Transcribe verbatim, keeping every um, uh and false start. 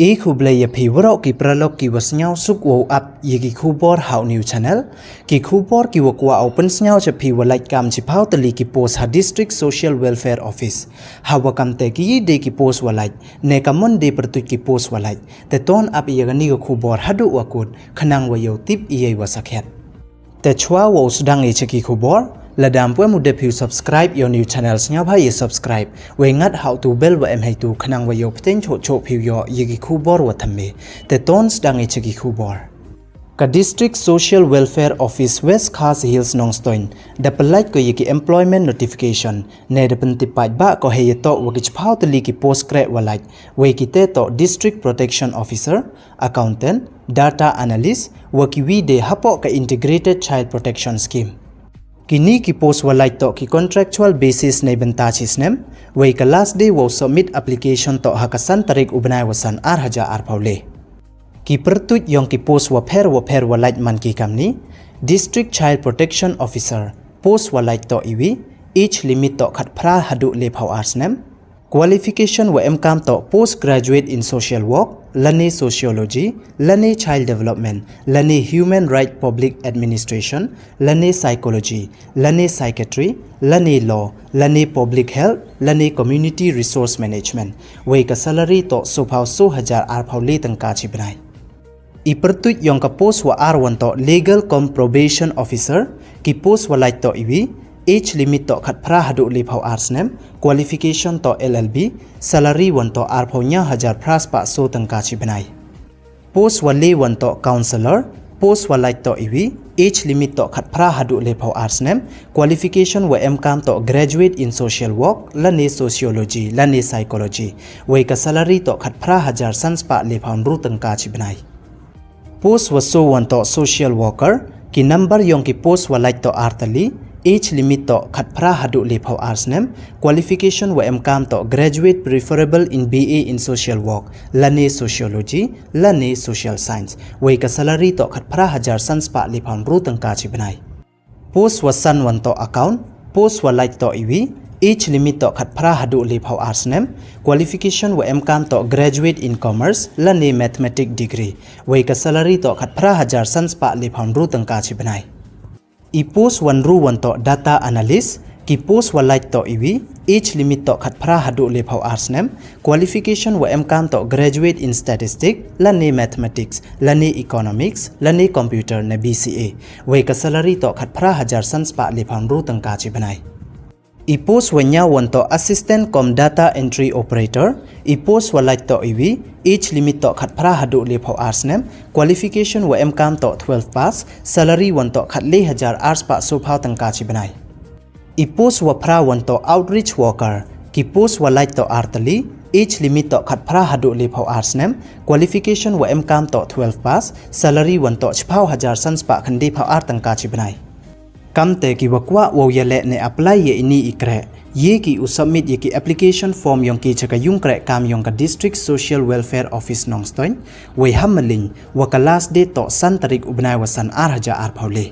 E khublei ya phi waroh ki paralok ki wa sngewsuk wow ap ya ki khubor ha u new channel. Ki khubor ki wa kwah u pynsngew cha phi wa lait kam chiphaw tylli ki post ha District Social Welfare Office. Ha wa kam te ki yi de ki post wa lait, ne ka mon de pyrtuit ki post wa lait. Te ton ap ya kani ka khubor haduh wa kut, khnang wa yow tip ya i wa sakhiat. Te chwa wow sdang i cha ki khubor, lada ym pu em u dep phi u subscribe ya u new channel, sngewbha ya subscribe, wei ngat ha u tu bell wa em heitu, khnang wa yow pteng choh choh phi u yoh ya ki khubor wa thymme. Te ton sdang i cha ki khubor. Ka District Social Welfare Office West Khasi Hills Nongstoiñ da pynlait ko ya ki employment notification, ne da pyntip paidbah ko hei yatoh wa ki chiphaw tylli ki post kreh wa lait, wei ki te toh District Protection Officer, Accountant, Data Analyst, wa ki wi de hapoh ka Integrated Child Protection Scheme. Kini ki post wa lait toh ki contractual basis neibynta chi snem, wei ka last day wow submit application toh ha ka san tarik u bnai wa san ar hajar arphaw le. Ki pyrtuit yong ki post wa pher wa pher wa lait man ki kamni: District Child Protection Officer, post wa lait toh i wi, age limit toh khatphra haduh lephaw ar snem, qualification wa emkam toh postgraduate in social work, lane sociology, lane child development, lane human right public administration, lane psychology, lane psychiatry, lane law, lane public health, lane community resource management. Wei ka salary toh sophaw so hajar arphaw le tyngka chi bnai. I pyrtuit yong ka post wa ar wan toh Legal cum Probation Officer, ki post wa lait toh i wi, age limit toh khatphra haduh lephaw ar snem, qualification toh L L B, salary wan toh arphaw ynñiaw hajar phra spah so tyngka chi bnai. Post wa le wan toh Counselor, post wa lait toh i wi, age limit toh khatphra haduh lephaw ar snem, qualification wa emkam toh graduate in social work, lane sociology, lane psychology, wei ka salary toh khatphra hajar san spah lephaw ynru tyngka chi bnai. Post wa so wan toh Social Worker, ki number yong ki post wa lait toh ar tylli, age limit toh khatphra haduh lephaw ar snem, qualification wa emkam toh graduate preferable in B A in social work, lane sociology, lane social science, wei ka salary toh khatphra hajar san spah lephaw ynru tyngka chi bnai. Post wa san wan toh Account, post wa lait toh i wi, age limit toh khatphra haduh lephaw ar snem, qualification wa emkam toh graduate in commerce, lane mathematic degree, wei ka salary toh khatphra hajar san spah lephaw ynru tyngka chi bnai. I post wa ynru wan toh Data Analyst, ki post wa lait toh i wi, age limit toh khatphra haduh lephaw ar snem, qualification wa emkam toh graduate in statistic, lane mathematics, lane economics, lane computer ne B C A, wei ka salary toh khatphra hajar san spah lephaw ynru tyngka chi bnai. I post wa ynñiaw wan toh Assistant cum Data Entry Operator, i post wa lait toh i wi, age limit toh khatphra haduh lephaw ar snem, qualification wa emkam toh twelve pass, salary wan toh khatle hajar ar spah sophaw tyngka chi bnai. I post wa phra wan toh Outreach Worker, ki post wa lait toh ar tylli, age limit toh khatphra haduh lephaw ar snem, qualification wa emkam toh twelve pass, salary wan toh chiphaw hajar san spah khyndephaw ar tyngka chi bnai. Kamte ki wa kwah wow yaleh ne apply ya ini i kreh, ye ki u submit ya ki application form yong ki cha ka yung kreh kam yong ka District Social Welfare Office Nongstoiñ, wei ham maliñ, wa ka last date toh san tarik u bnai wa san ar hajar arphaw le.